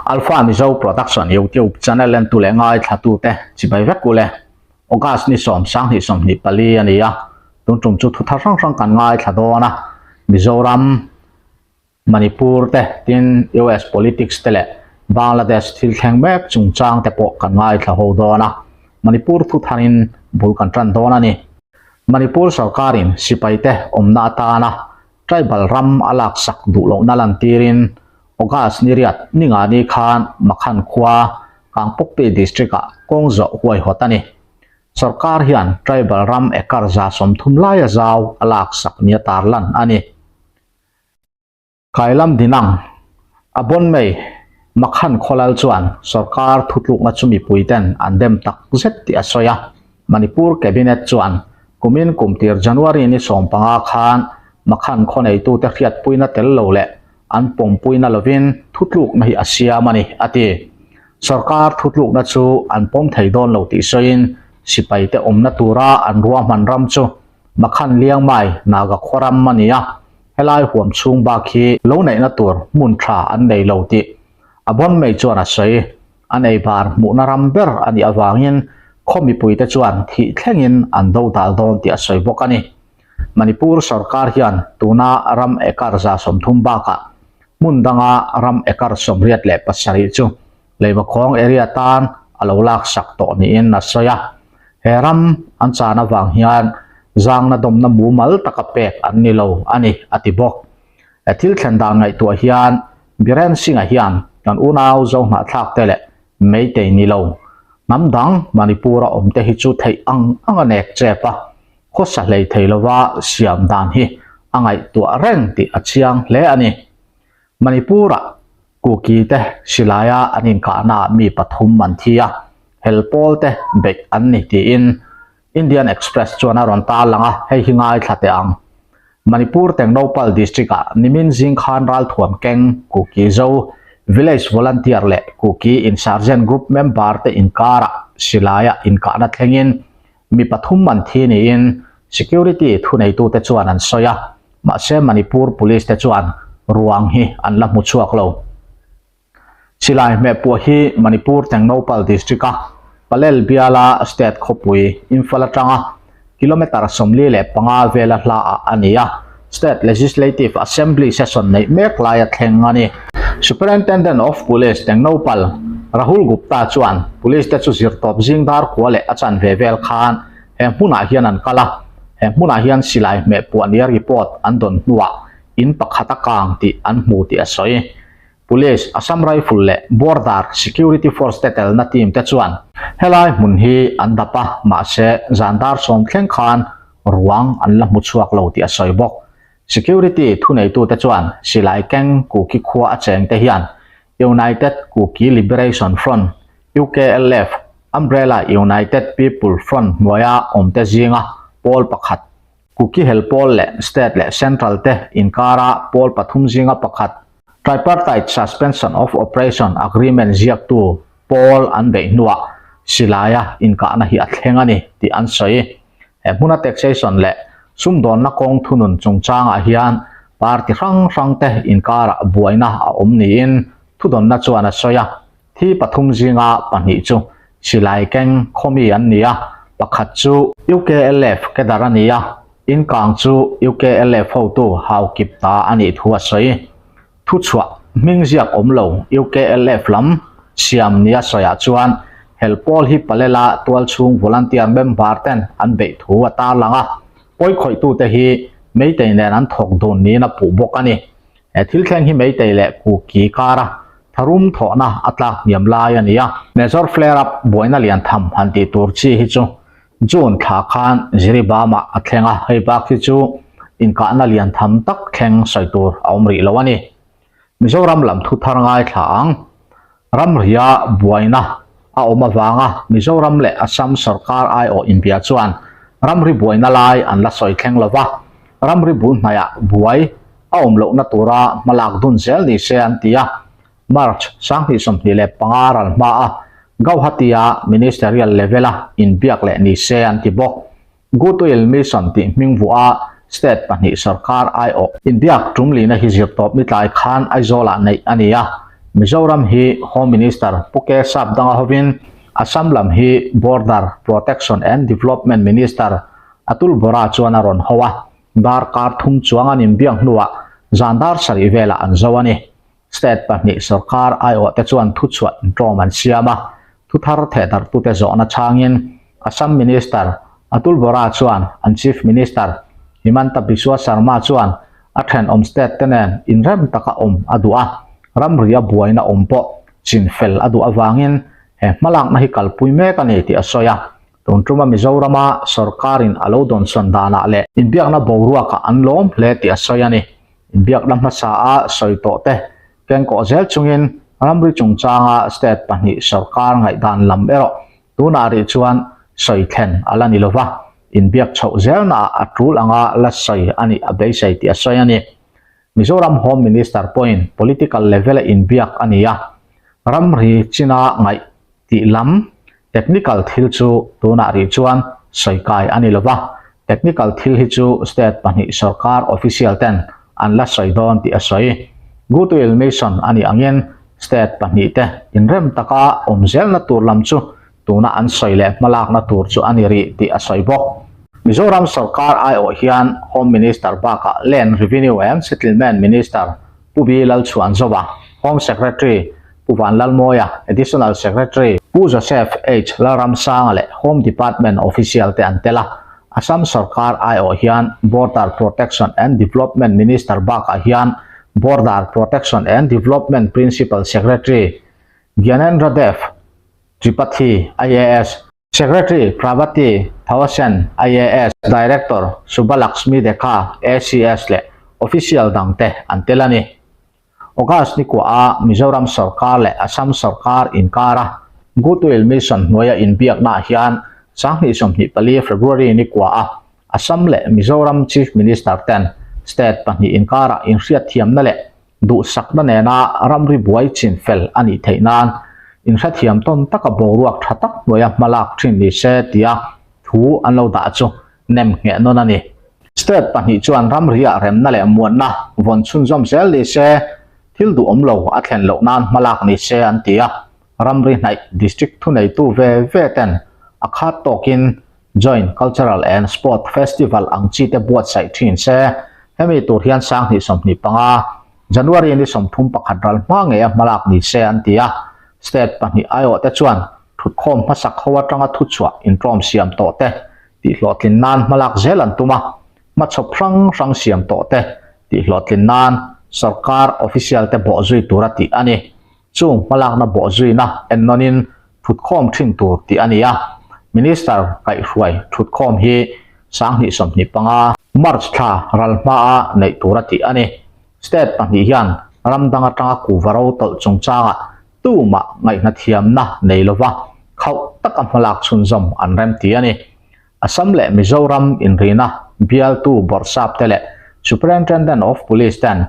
Alpha Mizo Production YouTube channel entu leh ngaithlatute chibai vek ule. August ni sawm sanghnih 24 a ni a, tun tum chu thu thar hrang hrang kan ngaithla dawn a, Mizoram, Manipur te tin US politics te leh Bangladesh thil thleng mek chungchang te pawh kan ngaithla ho dawn a, Manipur thu tharin bul kan tan dawn a ni. Manipur sorkarin sipaite awmna atana tribal ram a laksak duh lohna lantirin August ni riat ni nga ni khan Makhan khua Kangpokpi district-ah kawng zawh huaihawt a ni. Sorkar hian tribal ram acre 30 laia zau a laksak nia tarlan a ni. Kailam Dinang, a bawn mai Makhan Khawlal chuan sorkar thutlukna chu mipuiten an dem tak zet tih a sawi a. Manipur Cabinet chuan kumin kumtir January ni 15 khan Makhan khaw neitute hriatpuina tel lo leh an pawmpuina lovin thutlukna hi a siam a ni, a ti. Sorkar thutlukna chu an pawm thei dawn lo tih sawiin sipaite awmna tura an ruahman ram chu Makhan Liangmai Naga khaw ram a ni a. Helai huam chhung bak hi lo neihna tur hmun tha an nei lo tih a bawn mai chuan a sawi. An ei bar hmuhna ram ber a nih avangin khaw mipuite chuan thih thlengin an do dal dawn tih a sawi bawk a ni. Manipur sorkar hian tuna ram acre 30 bakah hmun danga ram acre 87 chu Leivakhawng area tan a lo laksak tawh niin a sawi a. He ram an chan avang hian zangna dawmna mumal taka pek an ni lo a ni, a ti bawk. He thil thlen dan ngaihtuah hian Biren Singh-a hian kan unau zo hnahthlak te leh Meitei ni lo hnam dang Manipur-a awm te hi chu theih ang ang a nek chep a, khawsa hlei thei lova siam dan hi a ngaihtuah reng tih a chiang hle a ni. Manipur-ah Kuki te silaia an inkahnaah mi pathum an thi a, hel pawl te beih an ni tiin Indian Express chuan a rawn tarlang a, hei hi ngaithla teh ang. Manipur Tengnoupal District-ah nimin zing khan ralthuam keng Kuki Zo Village Volunteer leh Kuki Insurgent Group member te inkarah silaia inkahna thlengin mi pathum an thi niin security thuneitute chuan an sawi a, mahse Manipur Police te chuan ruang hi an la hmu chhuak lo. Silai hmehpuah hi Manipur Tengnoupal District-a Palel biala state khawpui Imphal atanga kilometre 45 vela hlaah a ni a, State Legislative Assembly session neih mek laia thleng a ni. Superintendent of Police Tengnoupal, Rahul Gupta chuan Police te chu zirtawp zing dar kua leh a chanve vel khan he hmunah hian an kal a, he hmunah hian silai hmehpuah nia report an dawn hnuah in pakhat a kang tih an hmu tih a sawi. Police, Assam Rifle leh Border Security Force te telna team te chuan helai hmun hi an dap a, mahse zan dar 10 thleng khan ruang an la hmu chhuak lo tih a sawi bawk. Security thuneitute chuan silai keng Kuki khua a cheng te hian United Kuki Liberation Front, UKLF, Umbrella United People Front hnuaia awmte zinga pawl pakhat, Kuki hel pawl leh State leh Central te inkara pawl pathum zinga pakhat, Tripartite Suspension of Operation Agreement ziaktu pawl an beih hnuah silaia inkahna hi a thleng a ni tih an sawi. He hmuna taxation leh sumdawnna kawng thunun chungchangah hian party hrang hrang te inkarah buaina a awm niin thudawnna chuan a sawi a. Thi pathum zinga pahnih chu silai keng khawmi an ni a, pakhat chu UKLF cadre a ni a, inkang chu UKLF hotu Haokip ta a nih thu a sawi. Thuchhuah hming ziak awm lo UKLF lam siam nia sawiah chuan hel pawl hi Palela tualchhung volunteer member ten an beih thu a tarlang a, pawikhawih-tute hi Meitei nen an thawk dun niin a puh bawk a ni. He thil thleng hi Meitei leh Kuki kara tharum thawhna a tlak hniam lai a ni a. Major flare-up buaina lian tham han tih tur chi hi chu June thla khan Jiribam-ah a thleng a, hei bak hi chu inkahna lian tham tak thleng sawi tur a awm rih lo a ni. Mizoram lam thu thar ngaithla ang. Ramria buaina a awm avanga Mizoram leh Assam sorkar aiawh inbia chuan ramri buaina lai an la sawi thleng lo va, ramri bul hnaiah buai a awm lohna tura hmalak dun zel ni se an ti a. March 2025 ral hma a Gauhati-a Ministerial level-a inbiak leh ni se an ti bawk. Goodwill Mission tih hming vuah a state pahnih sorkar aiawh inbiak tum lina hi zirtawp ni tlai khan Aizawl-ah neih a ni a. Mizoram hi Home Minister Pu K Sapdanga hovin Assam lam hi Border Protection and Development Minister Atul Bora chuan a rawn ho a, darkar thum chuang an inbiak hnuah zan dar sarih velah an zo a ni. State pahnih sorkar aiawhte chuan thuchhuah inṭawm an siam a, thuthar thehdarhtute zawhna chhangin Assam Minister Atul Bora chuan an Chief Minister Himanta Biswa Sarma chuan a thenawm state te nen inrem taka awm a duh a, ramria buaina awm pawh chin fel a duh avangin he hmalakna hi kalpui mek a ni tih a sawi a. Tun tuma Mizorama sorkarin a lo dawnsawn danah leh inbiakna boruakah an lawm hle tih a sawi a ni. Inbiakna hmasa a sawi tawh te kengkawh zel chungin ramri chungchanga state pahnih sorkar ngaihdan lam erawh tunah rih chuan sawi thlen a la ni lo va, inbiak chhoh zelnaah a tul anga la sawi a nih a beisei tih a sawi a ni. Mizoram Home Minister pawhin political level-a inbiak a ni a, ramri china ngaih tih lam technical thil chu tunah rih chuan sawi kai a ni lo va, technical thil hi chu state pahnih sorkar official ten an la sawi dawn tih a sawi. Goodwill mission a nih angin state pahnih te inrem taka awm zelna tur lam chu tuna an sawi leh hmalakna tur chu a ni rih tih a sawi bawk. Mizoram sorkar aiawh hian Home Minister bakah Land Revenue and Settlement Minister Pu B Lalchhuanzova, Home Secretary Pu Vanlalmawia, Additional Secretary Pu Joseph H Lalramsanga leh Home Department official te an tel a. Assam sorkar aiawh hian Border Protection and Development Minister bakah hian Border Protection and Development Principal Secretary Gyanendra Dev Tripathi, IAS, Secretary Prabhati Thawasen, IAS, Director Subhalaxmi Deka, ACS leh official dangte an tel a ni. August ni kuaha Mizoram sorkar leh Assam sorkar inkara Goodwill Mission hnuaia inbiaknaah hian 2024 February ni kuaha Assam leh Mizoram Chief Minister ten state pahnih inkara inhriatthiamna leh Duhsakna nena ramri buai chin fel a nih theih nan inhrethiam tawn taka boruak tha tak hnuaia hmalak thin ni se tia thu an lo dah chu nem ngheh nawn a ni. State pahnih chuan ramriah remna leh muanna vawn chhunzawm zel ni se, thil duhawm lo a thlen loh nan hmalak ni se an ti a, ramri hnaih district thuneitu ve ve ten a khat tawkin Joint Cultural and Sport Festival ang chi te buatsaih thin se, hemi tur hian 2025, January ni 31 ral hma ngei a hmalak ni se an ti a, state pahnih aiawh te chuan thutkhawm hmasak ho atanga thuchhuah inṭawm siam tawh te tihhlawhtlin nan hmalak zel an tum a, hmachhawp hrang hrang siam tawh te tihhlawhtlin nan sorkar official te bawhzui tura tih a ni. Chung hmalakna bawhzuina ennawnin thutkhawm thin tur tih a ni a, Minister kaihhruai thutkhawm hi 2025, March thla ral hmaa neih tura tih a ni. State pahnih hian ram dang atanga kuva ro tawlh chungchangah tumah ngaihnathiamna nei lova khauh taka hmalak chhunzawm an remti a ni. Assam leh Mizoram inrina bialtu bawrhsap te leh Superintendent of Police ten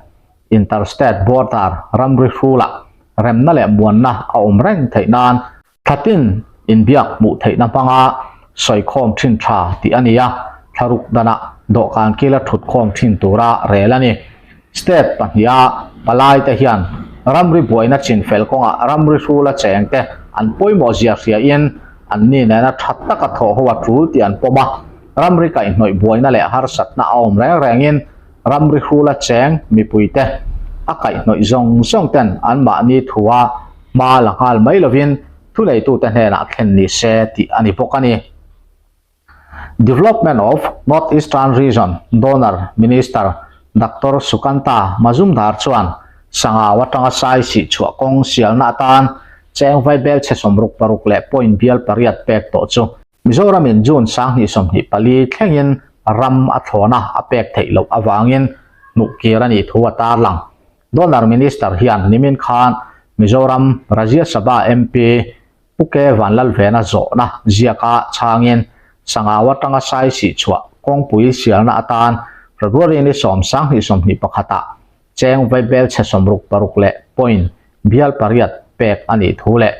Interstate border ramri hrulah remna leh muanna a awm reng theih nan thlatin inbiak hmuh theihna hmanga sawikhawm thin tha tih a ni a, thlaruk danah dawhkan kila thutkhawm thin tura rel a ni. State pahniha palaite hian ramri buaina chinfel kawngah ramri hrula chengte an pawimawh zia hriain anni nena tha taka thawh ho a tul tih an pawm a, ramri kaihhnawih buaina leh harsatna a awm reng rengin Ramri hrula cheng mipuite a kaihhnawih zawng zawng ten anmahni thua hma la nghal mai lovin thuneitute hnenah thlen ni se tih a ni bawk a ni. Development of North Eastern Region Donor Minister Doctor Sukanta Mazumdar chuan Sangau atanga sai sihchhuah kawng sialna atan cheng vaibel chhe 66 leh point bial pariat pek tawh chu Mizoramin June 2024 thlengin ram a thlawna a pek theih loh avangin hnuhkir a nih thu a tarlang. Donor Minister hian nimin khan Mizoram Rajya Sabha MP Pu K Vanlalvena zawhna ziaka chhangin Sangau atanga sai sihchhuah kawngpui sialna atan February ni 10 2021 ah cheng vaibel chhe 66 leh point bial pariat pek a nih thu leh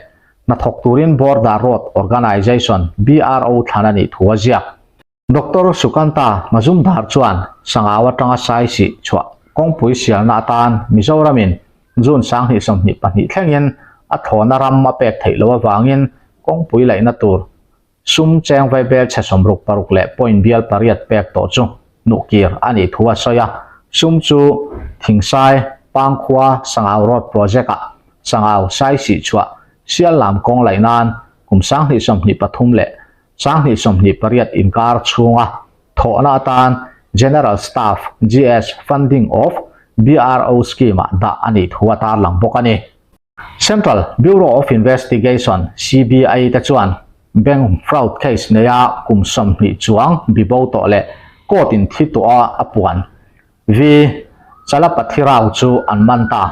hnathawk turin Border Road Organisation, BRO, thlan a nih thu a ziak. Doctor Sukanta Mazumdar chuan Sangau atanga sai sih chhuah kawngpui sialna atan Mizoramin June 2022 thlengin a thlawhna ram a pek theih loh avangin kawngpui laihna tur sum cheng vaibel chhe 66 leh point bial pariat pek tawh chu hnuhkir a nih thu a sawi a. Sum chu Thingsai, Pangkhua, Sangau Road Project-ah Sangau Saisih chhuah Sial lam kawng laih nan kum 2023 leh 2028 inkar chhunga thawhna atan General Staff, GS, Funding of BRO Scheme-ah dah a nih thu a tarlang bawk a ni. Central Bureau of Investigation, CBI, te chuan bank fraud case neia kum 20 chuang bibo tawh leh court in thi tawha a puan V. Chalapathi Rao chu an man ta.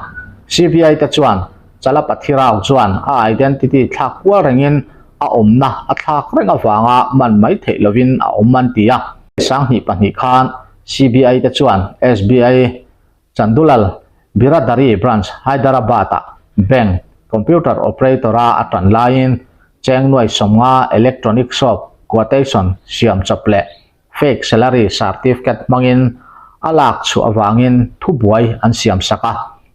CBI te chuan Chalapathi Rao chuan a identity thlak kual rengin a awmna a thlak reng avanga man mai theih lovin a awm an ti a. 2002 khan CBI te chuan SBI Chandulal Biradari Branch Hyderabad-ah bank computer operator-a a tan laiin cheng nuai 50 electronic shop quotation siam chawp leh fake salary certificate hmangin a lak chhuah avangin thubuai an siam sak a.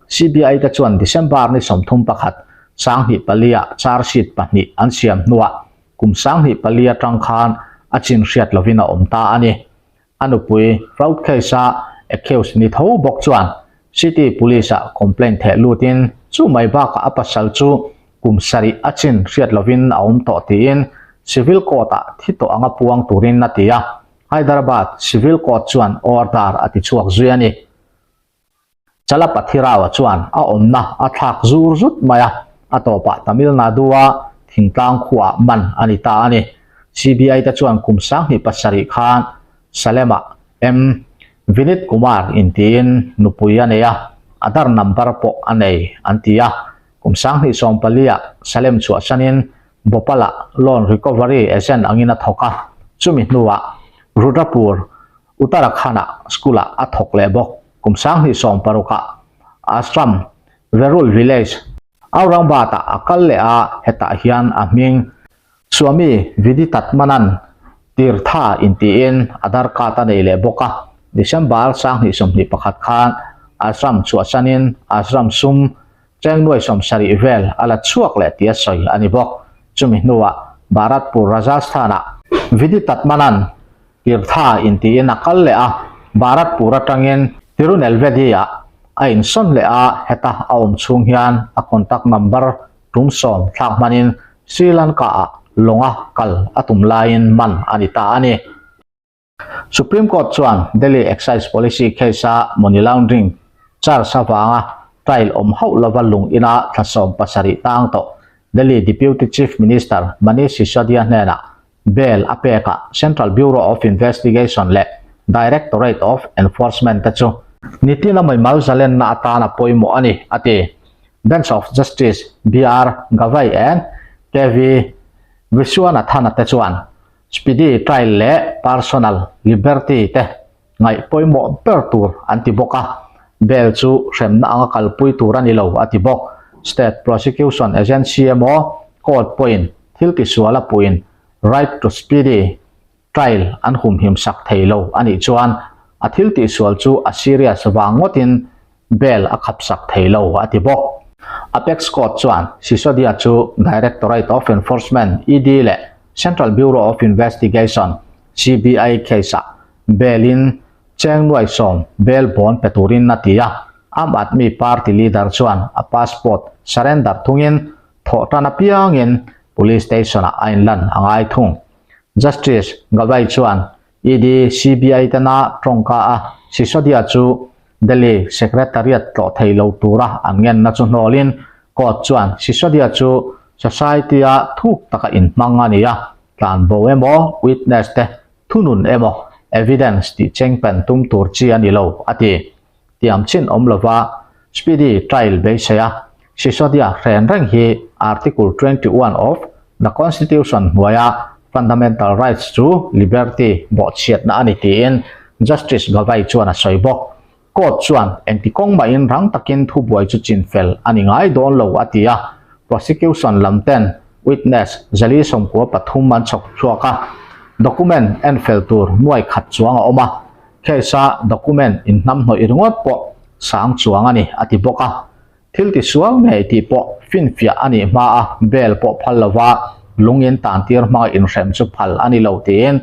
CBI te chuan December ni 31, 2004 ah charge sheet pahnih an siam hnuah kum 2004 atang khan a chin hriat lovin a awm ta a ni. A nupui fraud case a accused ni tho bawk chuan City Police ah complaint theh lutin chu mai bakah a pasal chu kum sarih a chin hriat lovin a awm tawh tiin Civil Court ah thi tawh anga puang turin a ti a, Hyderabad Civil Court chuan order a ti chhuak zui a ni. Chalapathi Rao-a chuan a awmna a thlak zur zut mai a, a tawpah Tamil Nadu-a thingtlang khuaah man a ni ta a ni. CBI te chuan kum 2007 khan Salem-ah M. Vinit Kumar intiin nupui a nei a, Aadhaar number pawh a nei an ti a. Kum 2014-ah Salem chhuahsanin Bhopal-ah loan recovery agent angin a thawk a, chumi hnuah Rudrapur, Uttarakhand-ah school-ah a thawk leh bawk. Kum 2016-ah Ashram, Verul village, Aurangabad-ah a kal leh a, hetah hian a hming Swami Viditatmanan Tirtha intiin Aadhaar card a nei leh bawk a. December 2021 khan Ashram chhuahsanin Ashram sum cheng nuai 70 vel a la chhuak leh tih a sawi a ni bawk. Chumi hnuah Bharatpur Rajasthan-ah Viditatmanan Tirtha intiin a kal leh a, Bharatpur atangin Tirunelveli-ah a insawn leh a, heta a awm chhung hian a contact number tum sawm thlak hmanin Sri Lanka-ah lawnga kal a tum laiin man a ni ta a ni. Supreme Court chuan Delhi Excise Policy case-a money laundering charge avanga trial awm hauh lova lung ina thla 17 tang tawh Delhi Deputy Chief Minister Manish Sisodia hnenah bail a pekah Central Bureau of Investigation leh Directorate of Enforcement te chu nitin a mawihmal zalenna atan a pawimawh a ni, a ti. Bench of Justice BR Gavai and KV Viswanathan-a te chuan speedy trial leh personal liberty te ngaih pawimawh ber tur an ti bawk a, bail chu hremna anga kalpui tur a ni lo a ti bawk. State Prosecution Agency emaw court pawhin thil tisual a puhin right to speedy trial an humhim sak thei lo a nih chuan a thil tihsual chu a serious vang ngawtin bail a khap sak thei lo a ti bawk. Apex Court chuan Sisodia chu Directorate of Enforcement, ED, leh Central Bureau of Investigation, CBI, case-ah bail-in cheng nuai sawm bail bond pe turin a ti a. Aam Aadmi Party leader chuan a passport surrender thungin thawh tan apiangin police station-ah a inlan a ngai thung. Justice Gavai chuan ED, CBI tena tawngka a Sisodia chu Delhi Secretariat tlawh thei lo tura an ngenna chu hnawlin court chuan Sisodia chu society-a thuk taka inhmang a ni a, tlanbo emaw, witness te thunun emaw, evidence tih chengpen tum tur chi a ni lo, a ti. Tiam chin awm lova speedy trial beisei a, Sisodia hren reng hi Article 21 of the Constitution hnuaia fundamental rights chu liberty bawhchhiatna a ni tiin Justice Gavai chuan a sawi bawk. Court chuan engti kawng mahin rang takin thubuai chu chinfel a ni ngai dawn lo a ti a, prosecution lam ten witness zali 93 an chhawk chhuak a, document enfel tur nuai khat chuang a awm a, case-a document inhnamhnawih ringawt pawh sang chuang a ni a ti bawk a. Thil tisual ngei tih pawh finfiah a nih hma a bail pawh phal lova lungin tantir hmanga inhrem chu phal a ni lo tiin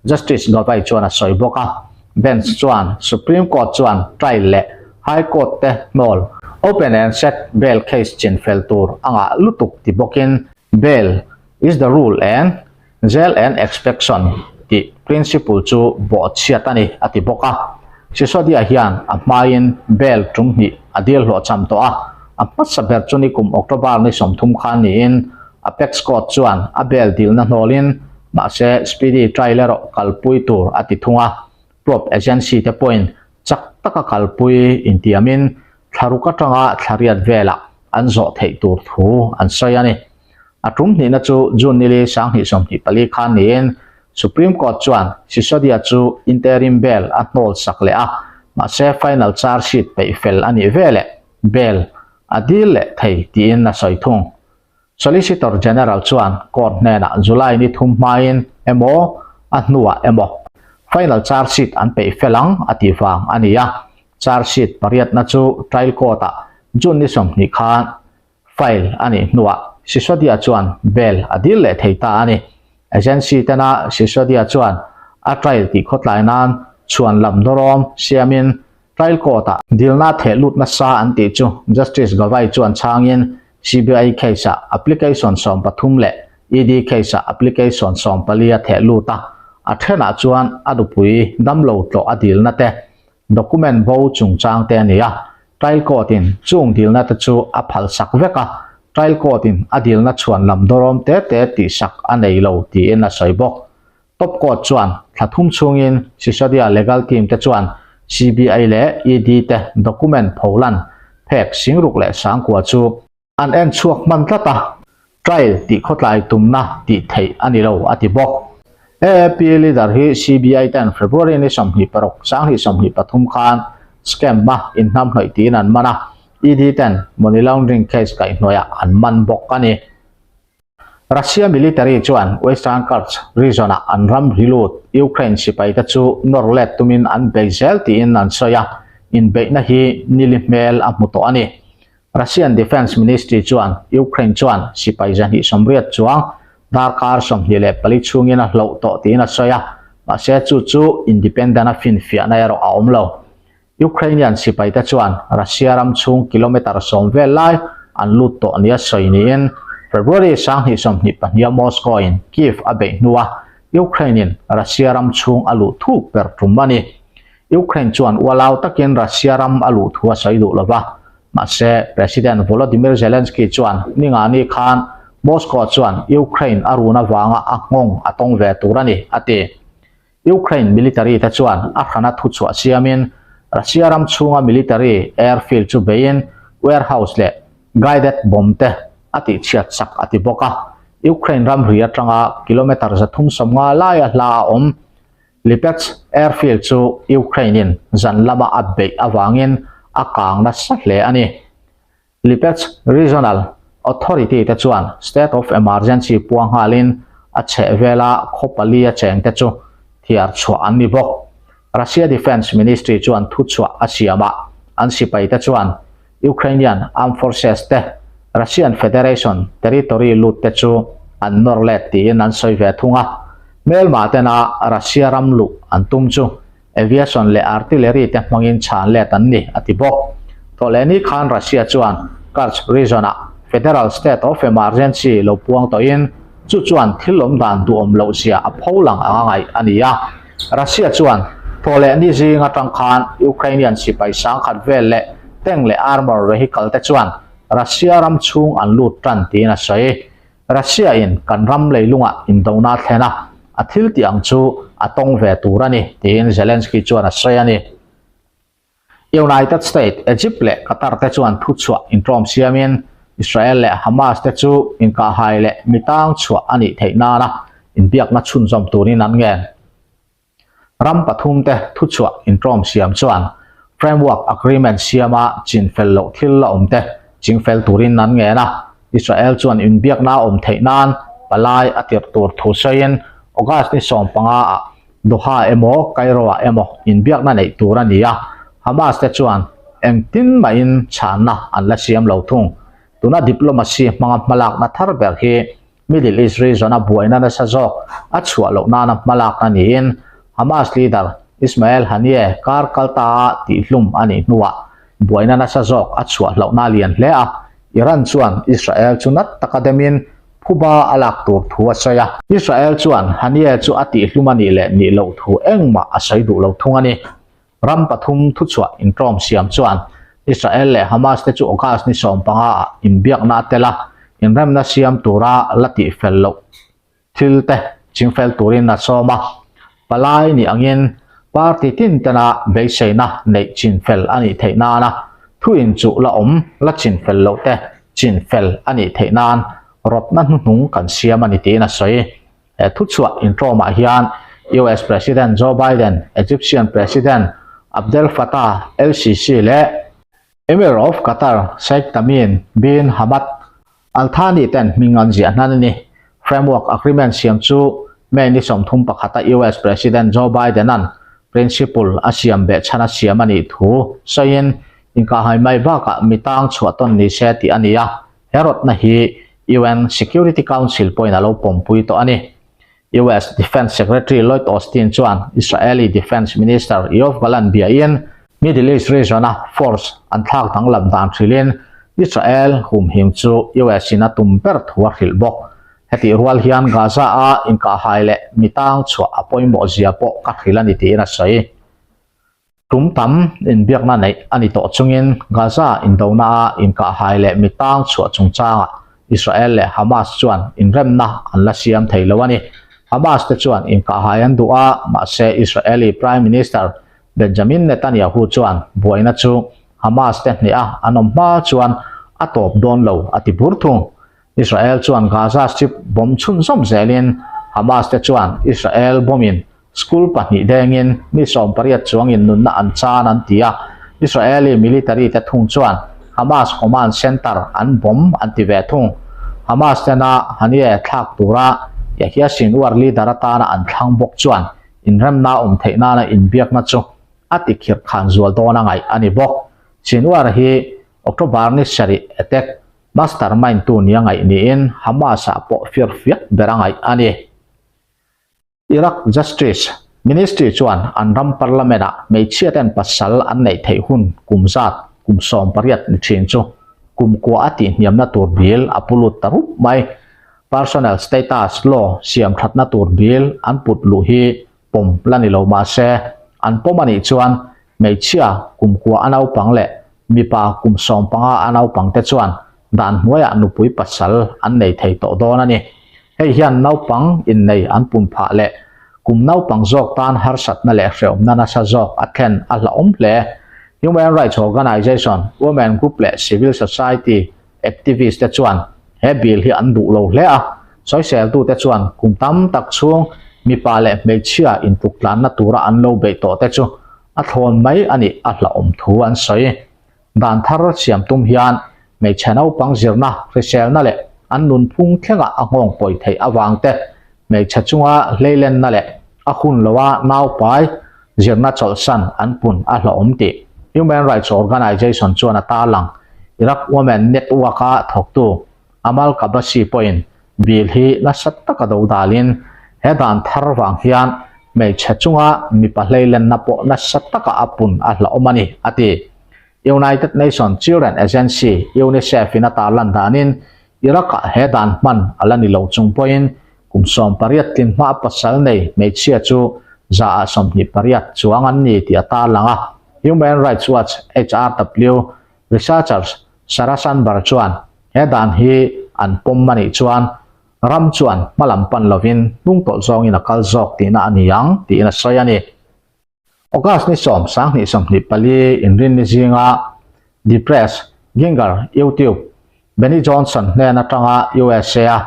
Justice Gavai chuan a sawi bawk a. Bench chuan Supreme Court chuan trial leh High Court te hnawl open and shut bail case chinfel tur a ngah lutuk ti bawkin bail is the rule and Jail and Expection tih principle chu bawhchhiat a ni, a ti bawk a. Sisodia hian a hmain bail tum hnih a dil hlawhchham tawh a, a hmasa ber chu nikum October ni 30 khan niin Apex Court chuan a bail dilna hnawlin mahse speedy trial erawh kalpui tur a ti thung a. Probe agency te pawhin chak taka kalpui intiamin thlaruk atanga thlariat velah an zawh theih tur thu an sawi a ni. A tum hnihna chu June nili 2024 khan niin Supreme Court chuan Sisodia chu interim bail a hnawl sak leh a, mahse final charge sheet peih fel a nih veleh bail a dil leh thei tiin a sawi thung. Solicitor General chuan court hnenah July ni thum hmain emaw a hnuah emaw final charge sheet an peih fel ang a tih vang a ni a, charge sheet pariatna chu trial court-ah June ni 20 khan File a nih hnuah Sisodia chuan bail a dil leh thei ta a ni. Agency tena Sisodia chuan a trial tih khawtlai nan chhuan lam dawrawm siamin trial court-ah dilna theh lut nasa an tih chu Justice Gavai chuan chhangin CBI case-ah application 13 leh ED case-ah application 14 a theh lut a, a thenah chuan a nupui damlo tlawh a dilna te Document bo chungchang te a ni a, Trial Court in chung dilna te chu a phal sak vek a, Trial Court in a dilna chhuan lam dawrawm te te tih sak a nei lo tiin a sawi bawk. Top Court chuan thla thum chhungin Sisodia Legal Team te chuan CBI leh ED te document pholan phek 60,009 chu An en chhuak hman tlat a, trial tih khawtlai tumna tih theih a ni lo, a ti bawk. AAP leader hi CBI ten February ni 26, 2023 khan scam-a inhnamhnawih tiin an man a, ED ten money laundering case kaihhnawihah an man bawk a ni. Russia military chuan Western Kursk region-ah an ram rilut Ukraine sipaite chu nawr let tumin an bei zel tiin an sawi a, inbeihna hi nili hmel a hmu tawh a ni. Russian Defence Ministry chuan Ukraine chuan sipai 280 chuang darkar 24 chhungin a hloh tawh tiin a sawi a, mahse chu chu independent-a finfiahna erawh a awm lo. Ukrainian sipaite chuan Russia ram chhung kilometre 10 vel lai an lut tawh nia sawi niin February 2022-a Moscow-in Kyiv a beih hnua Ukraine-in Russia ram chhung a luh thuk ber tum a ni. Ukraine chuan ualau takin Russia ram a luh thu a sawi duh lo va, mahse President Volodymyr Zelensky chuan ningani khan Moscow chuan Ukraine a run avanga a nghawng a tawng ve tur a ni, a ti. Ukraine military te chuan a hrana thuchhuah siamin Russia ram chhunga military airfield chu beiin warehouse leh guided bomb te a tihchhiat sak a ti bawk a. Ukraine ramri atanga kilometre 350 laia hla a awm Lipetsk airfield chu Ukraine in zan lama a beih avangin a kang nasa hle a ni. Lipetsk Regional Authority te chuan state of emergency puang nghalin a chhehvela khaw pali a cheng te chu thiar chhuah an ni bawk. Russia Defence Ministry chuan thuchhuah a siam a, an sipai te chuan Ukrainian Armed Forces te Russian Federation territory lut te chu an nawr let tiin an sawi ve thung a. Hmelma tena Russia ram luh an tum chu Aviation leh artillery te hmangin chhan let an ni, a ti bawk. Thawhlehni khan Russia chuan Kursk region-ah federal state of emergency lo puang tawhin chu chuan thil awm dan duhawm loh zia a pho lang anga ngaih a ni a. Russia chuan thawhlehni zing atang khan Ukrainian sipai sangkhat vel leh tank leh armour vehicle te chuan Russia ram chhung an lut tan tiin a sawi. Russia in kan ram leilungah indona thlen a, a thil tih ang chu a tawng ve tur a ni, tiin Zelensky chuan a sawi a ni. United States, Egypt leh Qatar te chuan thuchhuah inṭawm siamin Israel leh Hamas te chu inkahhai leh mitang chhuah a nih theih nana inbiakna chhunzawm turin an ngen. Ram pathum te thuchhuah inṭawm siam chuan framework agreement siama chinfel loh thil la awm te chingfel turin an ngen a, Israel chuan inbiakna awm theih nan palai a tirh tur thu sawiin August ni 15 ah Doha emaw Cairo ah emaw inbiakna neih tur a ni a, Hamas te chuan engtin mahin chhanna an la siam lo thung. Tuna diplomacy hmanga hmalakna thar ber hi Middle East region-a buaina nasa zawk a chhuah loh nana hmalakna niin Hamas leader Ismail Haniyeh kar kalta tihhlum a nih hnuah buaina nasa zawk a chhuah hlauhna a lian hle a, Iran chuan Israel chu nat taka demin phuba a lak tur thu a sawi a. Israel chuan Haniyeh chu a tihhlum a nih leh nih loh thu engmah a sawi duh lo thung a ni. Ram pathum thuchhuah intawm siam chuan Israel leh Hamas te chu August ni 15 ah inbiakna a tel a, inremna siam tura la tihfel loh thil te chingfel turin a sawm a. Palai nih angin party tin tena beiseina neih chinfel a nih theih nana thu inchuh la awm la chinfel loh te chinfel a nih theih nan rawtna hnuhnung kan siam a ni tiin a sawi. He thuchhuah intawmah hian US President Joe Biden, Egyptian President Abdel Fattah el-Sisi leh Emir of Qatar Sheikh Tamim bin Hamad Al Thani ten hming an ziah hnan a ni. Framework Agreement siam chu May ni 31 a US President Joe Biden-a'n principle a siam behchhan a siam a nih thu sawiin inkahhai mai bakah mi tang chhuah tawn ni se tih a ni a. He rawtna hi UN Security Council pawhin a lo pawmpui tawh a ni. US Defence Secretary Lloyd Austin chuan Israeli Defence Minister Yoav Gallant biain Middle East region-a force an thlak danglam dan hrilhin Israel humhim chu US-in a tum ber thu a hrilh bawk. Hetih rual hian Gaza-a inkahhai leh mi tang chhuah a pawimawh zia pawh ka hrilh a ni tiin a sawi. Tum tam inbiakna neih a ni tawh chungin Gaza indonaah inkahhai leh mi tang chhuah chungchangah Israel leh Hamas chuan inremna an la siam thei lo a ni. Hamas te chuan inkahhai an duh a, mahse Israeli Prime Minister Benjamin Netanyahu chuan buaina chu Hamas te hneha an awm hma chuan a tawp dawn lo a ti bur thung. Israel chuan Gaza Strip bomb chhunzawm zelin Hamas te chuan Israel bomb-in school pahnih dengin mi 80 chuangin nunna an chan an ti a, Israeli military te thung chuan Hamas command center an bomb an ti ve thung. Hamas tena Haniyeh thlak tura Yahya Sinwar leader atana an thlang bawk chuan inremna awm theih nana inbiakna chu a ti khirh khan zual dawn a ngaih a ni bawk. Sinwar hi October ni sarih attack Mastermind tu nia ngaih niin Hamas-ah pawh firfiak ber a ngaih a ni. Iraq Justice Ministry chuan an ram parliament-ah hmeichhiaten pasal an neih theih hun kum zat kum 18 ni thin chu kum kua a tihhniamna tur bill a pu lut ta rup mai. Personal Status Law siam thatna tur bill an put luh hi pawm la ni lo mah se, an pawm a nih chuan hmeichhia kum kua a naupang leh mipa kum 15 a naupang te chuan dan hnuaiah nupui pasal an nei thei tawh dawn a ni. Hei hian naupang innei an pun phah leh kum naupang zawk tan harsatna leh hrehawmna nasa zawk a thlen a hlauhawm hle. Human Rights Organization, Women Group leh Civil Society activist te chuan he bill hi an duh lo hle a, sawiseltute chuan kum tam tak chhung mipa leh hmeichhia intuktlanna tura an lo beih tawh te chu a thlawn mai a nih a hlauhawm thu an sawi. Dan thar siam tum hian hmeichhe naupang zirna, hriselna leh an nunphung thlengah a nghawng pawi theih avang te, hmeichhe chunga hleilenna leh a hun loa naupai zirna chawlhsan an pun a hlauhawm tih Human Rights Organization chuan a tarlang. Iraq Women Network-a thawktu Amal Kabasi pawhin bill hi nasa taka do dalin he dan thar vang hian hmeichhe chunga mipa hleilenna pawh nasa taka a pun a hlauhawm a ni, a ti. United Nations Children Agency, UNICEF, in a tarlan danin Iraq-ah he dan hman a la ni lo chung pawhin kum 18 tlin hma pasal nei hmeichhia chu 28% chuang an ni tih a tarlang a. Human Rights Watch, HRW, researchers Sarah Sandberg chuan he dan hi an pawm a nih chuan ram chuan hmalam pan lovin hnungtawlh zawngin a kal zawk tihna a ni ang tiin a sawi a ni. August ni 10 2024 inrinni zinga The Press, Ginger, YouTube, Benny Johnson hnen atanga USA a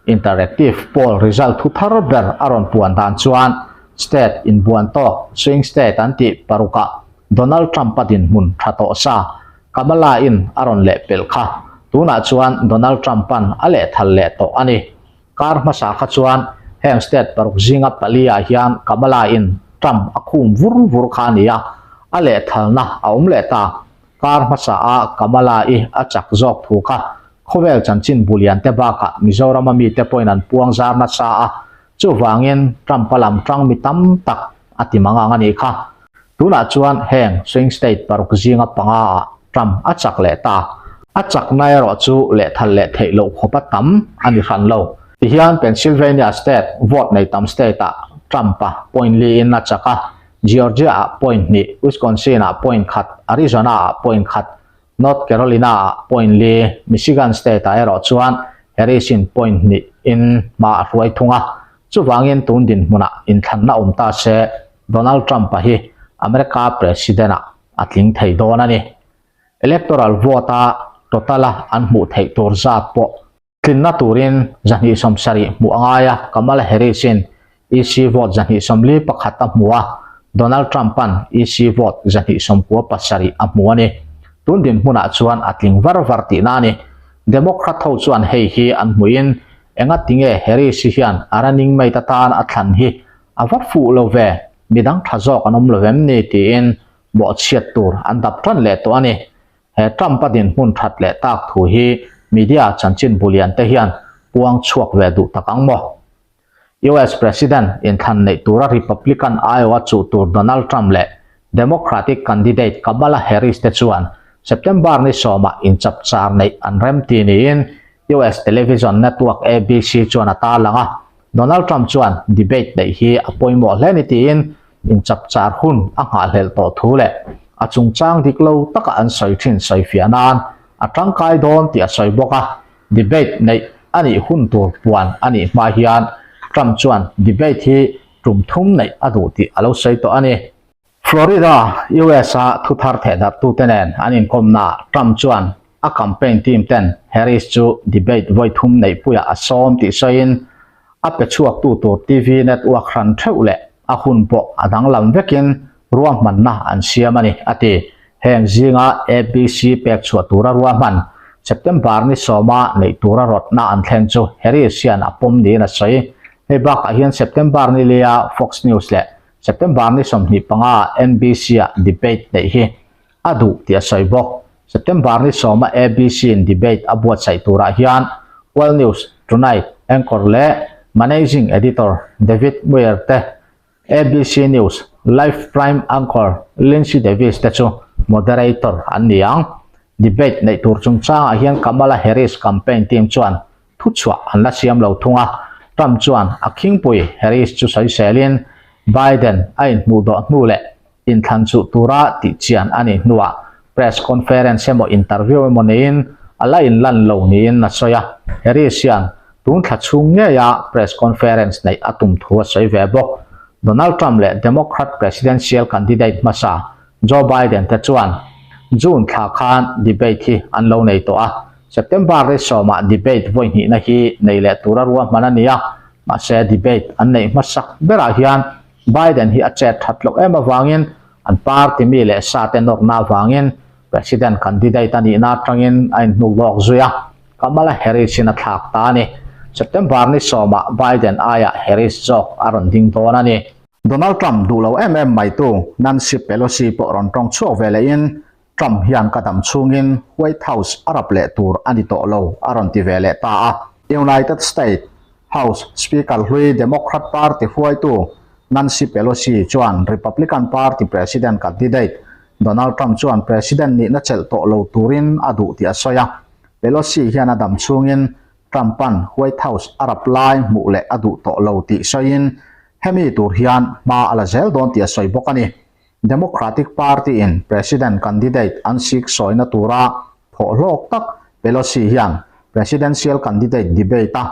interactive poll result thu thar ber a rawn puan dan chuan state inbuan tawk swing state an tih parukah Donald Trump a dinhmun tha tawh sa Kamala in a rawn leh pelh kha tunah chuan Donald Trump an a lehthal leh tawh a ni. Kar hmasa kha chuan heng state paruk zinga pali ah hian Kamala in Trump a khum vur vur kha a ni a, a lehthalna a awm leh ta. Kar hmasa a Kamala-i a chak zawk thu kha khawvel chanchin bulian te bakah Mizorama mite pawhin an puang zar nasa a, chuvangin Trump-a lam tang mi tam tak a ti mang ang a nih kha. Tunah chuan heng swing state paruk zinga panga ah Trump a chak leh ta. A chakna erawh chu lehthal leh theih loh khawpa tam a ni hran lo. Tihian Pennsylvania state vote nei tam state ah Trump-a point li in a chak a, Georgia ah point hnih, Wisconsin ah point khat, Arizona ah point khat, North Carolina ah point li, Michigan state ah erawh chuan Harris in point hnih in hma a hruai thung a. Chuvangin tun dinhmunah inthlanna awm ta se Donald Trump-a hi America President ah a tling thei dawn a ni. Electoral vote-a total-a an hmuh theih tur zat pawh tlinna turin 270 hmuh a ngai a, Kamala Harris-in EC vote 241 a hmu a, Donald Trump-a'n EC vote 297 a hmu a ni. Tun dinhmunah chuan a tling var var tihna a ni. Democrat ho chuan hei hi an hmuhin engatinge Harris-i hian a running mate atan a thlan hi a va fuh lo ve, midang tha zawk an awm lo em ni tiin mawhchhiat tur an dap tan leh tawh a ni. He Trump-a dinhmun that leh tak thu hi media chanchin bulian te hian puang chhuak ve duh tak ang maw? US President inthlan neih tura Republican Iowa chuh tur Donald Trump leh Democratic candidate Kamala Harris te chuan September ni sawmah inchapchar neih an remti niin US television network ABC chuan a tarlang a. Donald Trump chuan debate neih hi a pawimawh hle ni tiin inchapchar hun a nghahhlelh tawh thu leh a chungchang dik lo taka an sawi thin sawifiah nan a tangkai dawn tih a sawi bawk a. Debate neih a nih hun tur puan a nih hma hian Trump chuan debate hi tum thum neih a duh tih a lo sawi tawh a ni. Florida, US-a thuthar thehdarhtute nen an inkawmnaah Trump chuan a campaign team ten Harris chu debate vawi thum neihpuiah a sawm tih sawiin a pe chhuaktu tur TV network hran theuh leh a hun pawh a danglam vekin ruahmanna an siam a ni, a ti. Heng zinga ABC pek chhuah tura ruahman September ni sawma neih tura rawtna an thlen chu Harris hian a pawm niin a sawi. Hei bakah hian September ni lia Fox News leh September ni 25 NBC-ah debate neih hi a duh tih a sawi bawk. September ni sawma ABC-in debate a buatsaih turah hian World News Tonight anchor leh managing editor David Muir te, ABC News live prime anchor Linsey Davis te chu moderator an ni ang. Debate neih tur chungchangah hian Kamala Harris campaign team chuan Thuchhuah an la siam lo thung a, Trump chuan a khingpui Harris chu sawiselin Biden a inhmuh dawh hnu leh inthlan chuh tura tihchian a nih hnuah press conference emaw interview emaw neiin a la inlan lo niin a sawi a. Harris hian tun thla chhung ngeia press conference neih a tum thu a sawi ve bawk. Donald Trump leh Democrat presidential candidate hmasa Joe Biden te chuan June thla khan debate hi an lo nei tawh a, September ni sawmah debate vawi hnihna hi nei leh tura ruahman a ni a, mahse debate an neih hmasak berah hian Biden hi a chet that loh em avangin an party mi leh sa te nawrna avangin President candidate a nihna atangin a inhnuk lawk zui a, Kamala Harris in a thlak ta a ni. September ni sawmah Biden aiah Harris zawk a rawn ding dawn a ni. Donald Trump duh lo em em mai tu Nancy Pelosi pawh rawn tawng chhuak ve lehin Trump hian ka dam chhungin White House a rap leh tur a ni tawh lo a rawn ti ve leh ta a. United States House Speaker hlui Democrat Party hruaitu Nancy Pelosi chuan Republican Party President candidate Donald Trump chuan President nihna chelh tawh lo turin a duh tih a sawi a. Pelosi hian a dam chhungin Trump-a'n White House a rap lai hmuh leh a duh tawh lo tih sawiin hemi tur hian hma a la zel dawn tih a sawi bawk a ni. Democratic Party-in President candidate an sik sawina tura thawh hlawk tak Pelosi hian Presidential candidate debate-a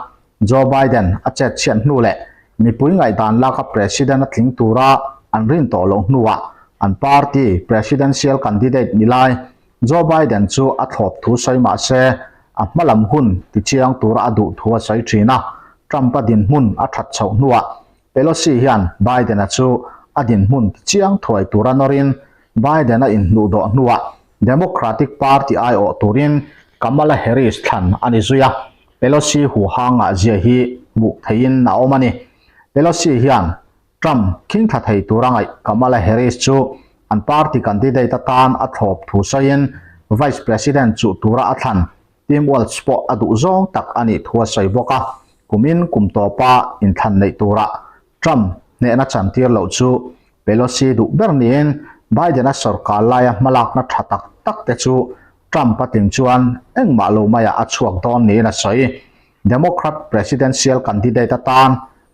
Joe Biden a chet chhiat hnu leh mipui ngaihdan laka President a tling tura an rin tawh loh hnuah an party Presidential candidate ni lai Joe Biden chu a thlawp thu sawi mah se a hmalam hun tichiang tura a duh thu a sawi thin a, Trump-a dinhmun a that chhoh hnuah Pelosi hian Biden-a chu a dinhmun tichiang thuai tura nawrin Biden-a inhnuh dawh hnuah Democratic Party aiawh turin Kamala Harris thlan a ni zui a, Pelosi huhang ah zia hi hmuh theihin a awm a ni. Pelosi hian Trump khing thla thei tura ngaih Kamala Harris chu an party candidate atan a thlawp thu sawiin Vice President chuh tura a thlan Tim Walz pawh a duh zawng tak a nih thu a sawi bawk a, kumin kum tawpa inthlan neih tura Trump hnehna chantir loh chu Pelosi duh ber niin Biden-a sorkar laia hmalakna tha tak tak te chu Trump a tling chuan engmah lo maiah a chhuak dawn niin a sawi. Democrat presidential candidate atan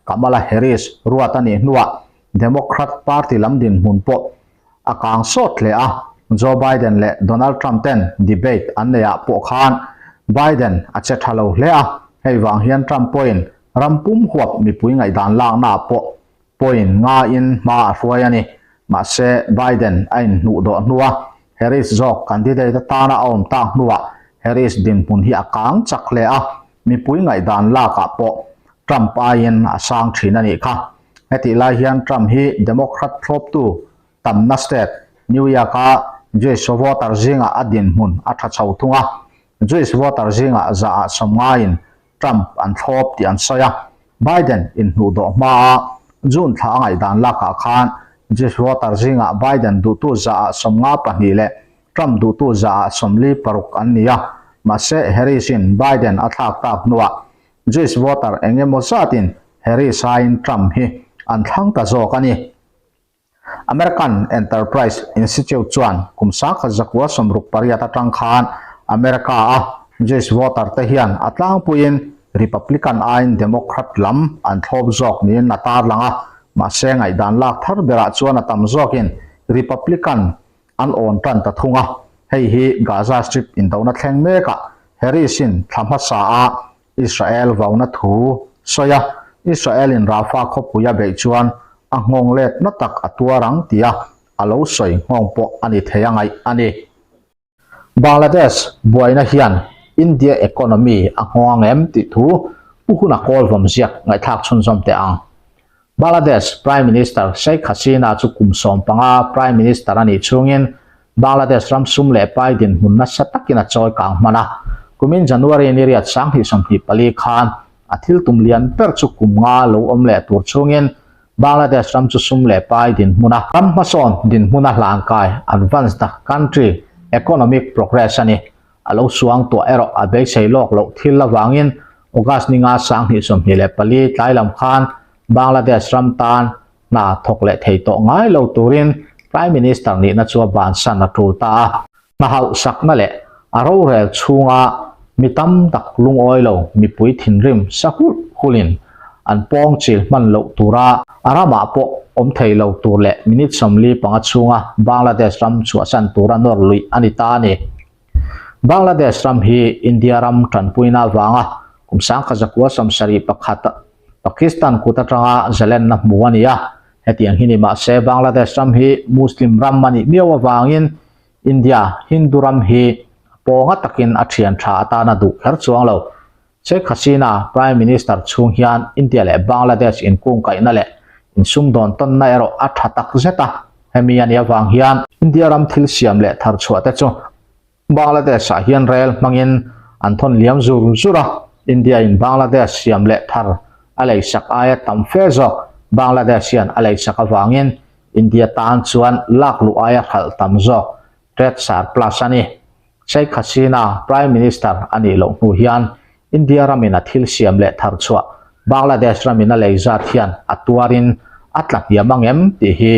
Kamala Harris ruat a nih hnuah Democrat party lam dinhmun pawh a kang sawt hle a, Joe Biden leh Donald Trump ten debate an neih ah pawh khan Biden a che tha lo hle a, hei vang hian Trump pawhin ram pum huap mipui ngaihdan lakna ah pawh point ngaiin hma a hruai a ni. Mahse, Biden a inhnuh dawh hnua Harris zawk candidate atana a awm tak hnuah Harris dinhmun hi a kang chak hle a, mipui ngaihdan lak ah pawh Trump aiin a sang thin a nih kha. Hetih lai hian Trump hi Democrat thlawptu tamna state New York-a Jewish voter zingah a dinhmun a tha chho thung a, Jewish voter zingah zahah sawmngaiin Trump an thlawp tih an sawi a. Biden inhnuhdawh hmaa June thla a ngaihdan lakah khan Jewish voter zingah Biden duhtu zahah 52 leh Trump duhtu zahah 46 an ni a, mahse Harris-in Biden a thlak tak hnuah Jewish voter eng emaw zatin Harris aiin Trump hi an thlang ta zawk a ni. American Enterprise Institute chuan kum 1968 atang khan America-a Jewish voter te hian a tlangpuiin Republican aiin Democrat lam an thlawp zawk niin a tarlang a, mahse ngaihdan lak thar berah chuan a tam zawkin Republican an awn tan ta thung a, hei hi Gaza Strip indona thleng mekah Harris-in thla hmasa a Israel vauna thu sawi a, Israel-in Rafah khawpui a beih chuan a nghawng let na tak a tuar ang tia a lo sawi nghawng pawh a ni thei a ngaih a ni. Bangladesh buaina hian India economy a nghawng ang em tih thu Pu Huna Kawl vawmziak ngaihthlak chhunzawm teh ang. Bangladesh Prime Minister Sheikh Hasina chu kum 15 Prime Minister a nih chhungin Bangladesh ram sum leh pai dinhmun nasa takin a chawi kang hman a. Kumin January ni riat 2024 khan a thil tum lian ber chu kum nga lo awm leh tur chhungin Bangladesh ram chu sum leh pai dinhmuna ram hmasawn dinhmuna hlankai advance the country economic progress a ni. A lo suang tuah erawh a beisei lawk loh thil avangin August ni nga 2024 tlai lam khan Bangladesh ram tan hna thawk leh thei tawh ngai lo turin Prime Minister nihna chu a bansan a tul ta a. Hna hauhsakna leh a rorel chhunga mi tam tak lungawi lo mipui thinrim sa hulh hulhin an pawng chil hman loh tura a ramah pawh awm thei lo tur leh minute 45 chhunga Bangladesh ram chhuahsan tura nawr luih a ni ta a ni. Bangladesh ram hi India ram tanpuina avanga kum 1971 Pakistan kut atanga zalenna hmu a ni a. Hetiang hi ni mahse Bangladesh ram hi Muslim ram a nih miau avangin India Hindu ram hi pawnga takin a thian tha atana duh kher chuang lo. Sheikh Hasina Prime Minister chhung hian India leh Bangladesh inkungkaihna leh insumdawn tawnna erawh a tha tak zet a. Hemi a nih avang hian India ram thil siam leh thar chhuah te chu Bangladesh ah hian rel hmangin an thawn liam zur zur a, India in Bangladesh siam leh thar a leisak aia tam fe zawk Bangladesh hian a leisak avangin India tan chuan lak luh aia hralh tam zawk trade surplus a ni. Sheikh Hasina Prime Minister a nih loh hnu hian India ramin a thil siam leh thar chhuah Bangladesh ramin a lei zat hian a tuarin a tla hniam ang em tih hi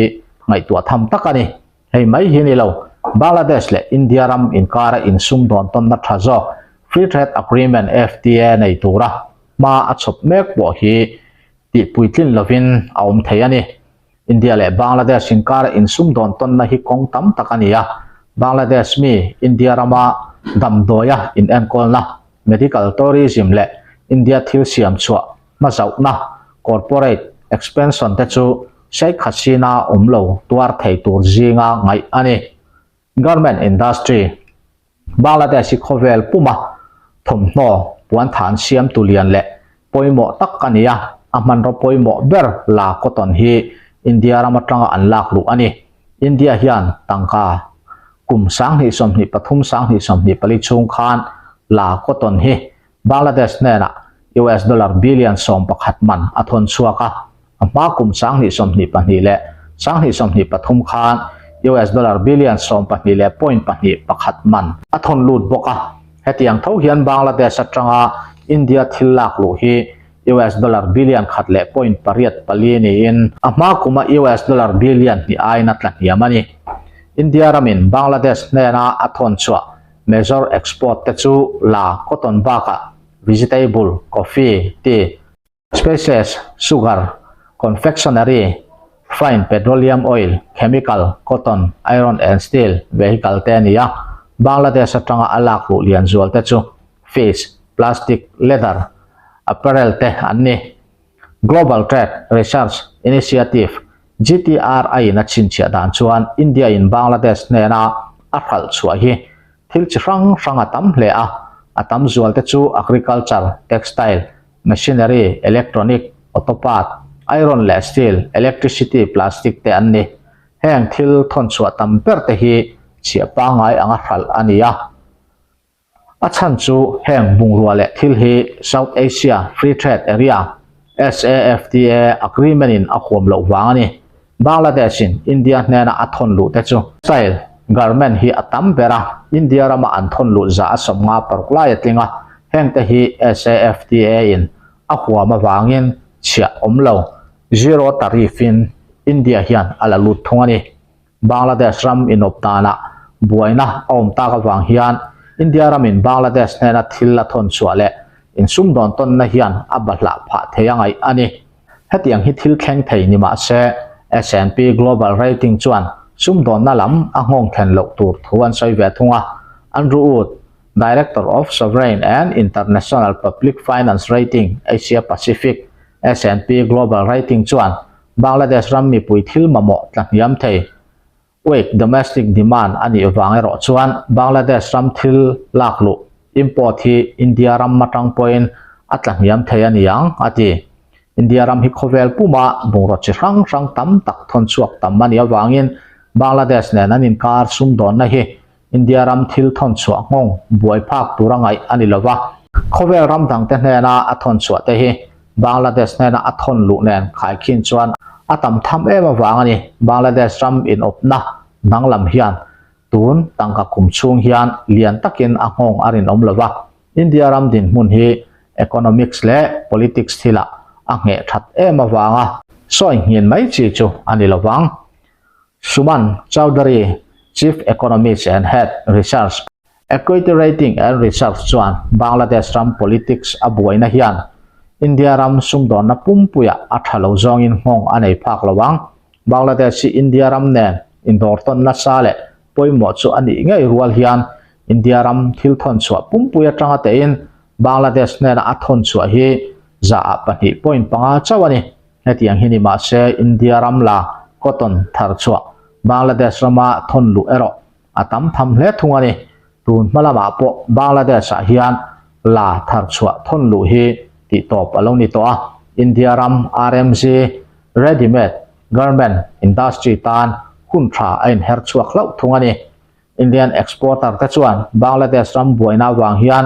ngaihtuah tham tak a ni. Hei mai hi ni lo, Bangladesh leh India ram inkara insumdawn tawnna tha zawk Free Trade Agreement, FTA, nei tura hma a chhawp mek pawh hi tihpuitlin lovin a awm thei a ni. India leh Bangladesh inkara insumdawn tawnna hi kawng tam tak a ni a, Bangladesh mi India rama damdawia inenkawlna, medical tourism leh India thil siam chhuah hmazauhna, corporate expansion te chu Sheikh Hasina awm lo tuar thei tur zinga ngaih a ni. Garment industry, Bangladesh hi khawvel puma thawmhnaw puanthan siamtu lian leh pawimawh tak a ni a, a hmanraw pawimawh ber la cotton hi India ram atanga an lak luh a ni. India hian tangka kum 2023 2024 chhung khan la cotton hi Bangladesh hnenah US dollar billion 11 man a thawn chhuak a, a hma kum 2022 leh 2023 khan US dollar billion 12 leh point pahnih pakhat man a thawn lut bawk a. Hetiang tho hian Bangladesh atanga India thil lak luh hi US dollar billion khat leh point pariat pali niin a hma kuma US dollar billion hnih aiin a tla hniam a ni. India ramin Bangladesh hnena a thawn chhuah major export te chu la, cotton bakah vegetable, coffee, tea, Spices, sugar, confectionery, fine petroleum oil, chemical, cotton, iron and steel, vehicle te a ni a. Bangladesh atanga a lak luh lian zual te chu fish, plastic, leather, apparel te an ni. Global Trade Research Initiative, GTRI, in a chhinchhiah dan chuan India in Bangladesh hnena a hralh chhuah hi thil chi hrang hrang a tam hle a, a tam zual te chu agriculture, textile, machinery, electronic, auto part, iron leh steel, electricity, plastic te an ni. Heng thil thawn chhuah tam ber te hi chhiah pangngai anga hralh a ni a. A chhan chu heng bungrua leh thil hi South Asia Free Trade Area, SAFTA, agreement in a huam loh vang a ni. Bangladesh in India hnena a thawn luh te chu style garment hi a tam ber a, India rama an thawn luh zah a 50 paruk lai a tling a, heng te hi SAFTA in a huam avangin chhiah awm lo, zero tariff in India hian a la lut thung a ni. Bangladesh ram inawp danah buaina a awm tak avang hian India ramin Bangladesh hnena thil a thawn chhuah leh insumdawn tawnna hian a bahlah phah thei a ngaih a ni. Hetiang hi thil thleng thei ni mah se S&P Global Rating chuan sumdawnna lam a nghawng thlen loh tur thu an sawi ve thung a. Andrew Wood, Director of Sovereign and International Public Finance Rating, Asia Pacific, S&P Global Rating chuan Bangladesh ram mipui thil mamawh tla hniam thei, weak domestic demand, a nih vang erawh chuan Bangladesh ram thil lak luh, import, hi India ram atang pawhin a tla hniam thei a ni ang, a ti. India ram hi khawvel puma bungraw chi hrang hrang tam tak thawn chhuak tam a nih avangin Bangladesh nen an inkar sumdawnna hi India ram thil thawn chhuah nghawng buai phak tura ngaih a ni lova, khawvel ram dangte hnena a thawn chhuah te hi Bangladesh hnena a thawn luh nen khaikhin chuan a tam tham em avang a ni. Bangladesh ram inawpna danglam hian tun tangka kum chhung hian lian takin a nghawng a rinawm lova, India ram dinhmun hi economics leh politics thilah a ngheh that em avanga sawi nghin mai chi chu a ni lovang. Suman Chowdhury, Chief Economist and Head, Research, Equity Rating and Research chuan Bangladesh ram politics a buaina hian India ram sumdawnna pumpuiah a tha lo zawngin nghawng a nei phak lo ang. Bangladesh hi India ram nen indawrtawn nasa leh pawimawh chu a nih ngei rual hian India ram thil thawn chhuah pumpui atanga tein Bangladesh hnena a thawn chhuah hi zaah 2.5 chauh a ni. Hetiang hi ni mah se India ram la cotton thar chhuah Bangladesh rama thawn luh erawh a tam tham hle thung a ni. Tun hma lamah pawh Bangladesh ah hian la thar chhuah thawn luh hi tih tawp a lo ni tawh a. India ram RMG, Ready-made Garment, Industry tan hun tha a inher chhuak hlauh thung a ni. Indian exporter te chuan Bangladesh ram buaina avang hian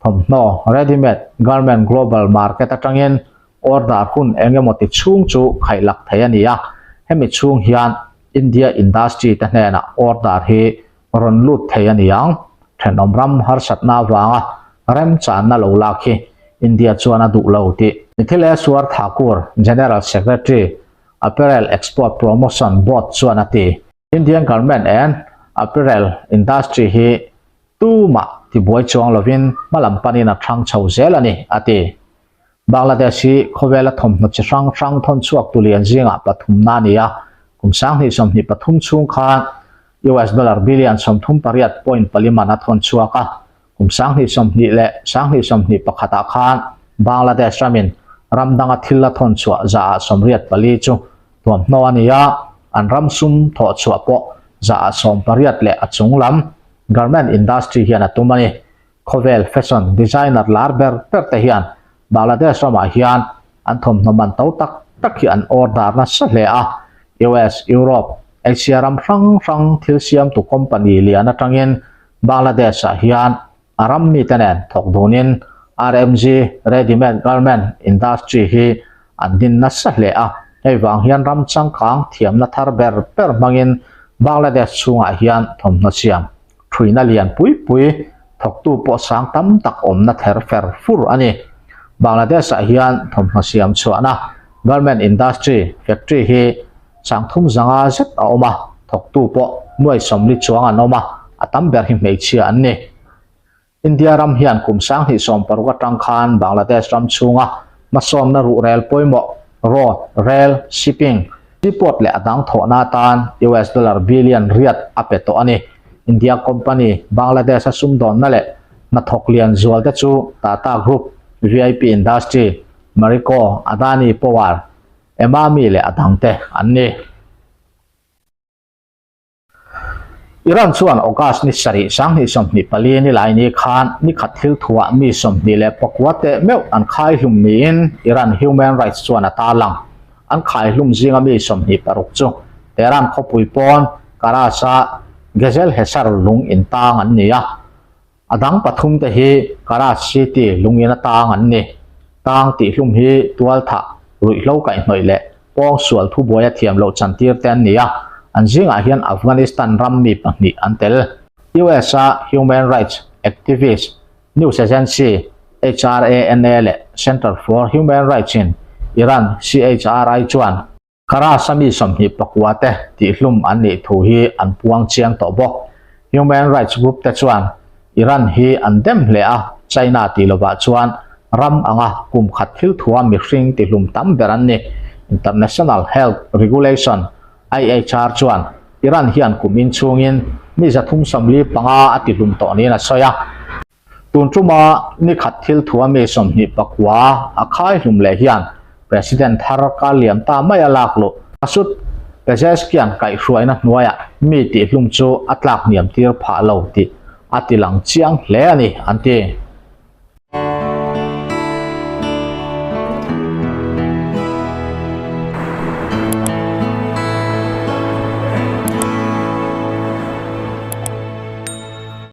Thawmhnaw, ready-made, garment global market atangin order hun eng emaw ti chhung chu khaihlak thei a ni a, hemi chhung hian India industry te hnenah order hi rawn lut thei a ni ang. Thenawm ram harsatna avanga remchanna lo lak hi India chuan a duh lo tih Nithileswar Thakur, General Secretary, Apparel Export Promotion Board chuan a ti. Indian garment and apparel industry hi Tumah tibuai chuang lovin hmalam panin a thang chho zel a ni, a ti. Bangladesh hi khawvela thawmhnaw chi hrang hrang thawn chhuak tu lian zingah pathumna a ni a, kum 2023 chhung khan US dollar billion 38.4 man a thawn chhuak a, kum 2020 leh 2021 ah khan Bangladesh ramin ram danga thil a thawn chhuah zaah 84 chu thuamhnaw a ni a, an ram sum thawh chhuah pawh 80% leh a chung lam garment industry hian a tum a ni. Khawvel fashion designer lar ber ber te hian Bangladesh ramah hian an thawmhnaw man to tak tak hi an order nasa hle a, US, Europe, Asia ram hrang hrang thil siamtu company lian atangin Bangladesh ah hian A ram mite nen thawk dunin RMG, Ready-made Garment, Industry hi an din nasa hle a, hei vang hian ram changkang thiamna thar ber ber hmangin Bangladesh chhungah hian thawmhnaw siam thuina lian pui pui thawktu pawh sang tam tak awmna ther fer fur a ni. Bangladesh-ah hian thawmhnaw siam chhuahna garment industry factory hi 30 zanga zet a awm a, thawktu pawh nuai 40 chuang an awm a, a tam ber hi hmeichhia an ni. India ram hian kum 2016 atang khan Bangladesh ram chhunga hmasawnna ruhrel pawimawh road, rail, shipping, seaport leh a dang thawhna atan US dollar billion riat a pe tawh a ni. India company Bangladesh-a sumdawnna leh hnathawk lian zual te chu Tata Group, VIP Industry, Marico, Adani Power, Emami leh a dangte an ni. Iran chuan August ni sarih 2024 ni lai ni khan ni khat thil thuah mi 29 teh meuh an khaihlum niin Iran Human Rights chuan a tarlang. An khaihlum zinga mi 26 chu Tehran khawpui pawn Karaj-a Ghezel Hesar lung intang an ni a. A dang pathum te hi Karaj City lungin atang an ni. Tang tih hlum hi tualthah, ruihhlo kaihhnawih leh pawng sual thubuai a thiam loh chantir te an ni a, an zingah hian Afghanistan ram mi pahnih an tel. US a human rights activist, news agency HRANA leh Center for Human Rights in Iran, CHRI, chuan, Karasa mi 29 te tihhlum an nih thu hi an puang chiang tawh bawk. Human rights group te chuan Iran hi an dem hle a, China tih lovah chuan ram anga kum khat thil thua mihring tihlum tam ber an ni. International Health Regulation, IHR, chuan Iran hian kum inchhungin mi 375 a tihlum tawh niin a sawi a. Tun tuma ni khat thil thua mi 29 a khai hlum leh hian President thar kar liam ta mai a lak luh. Masoud Pezeshkian kaihhruaina hnuaiah mi tihhlum chu a tlak hniam tir phah lo tih a ti lang chiang hle a ni, an ti.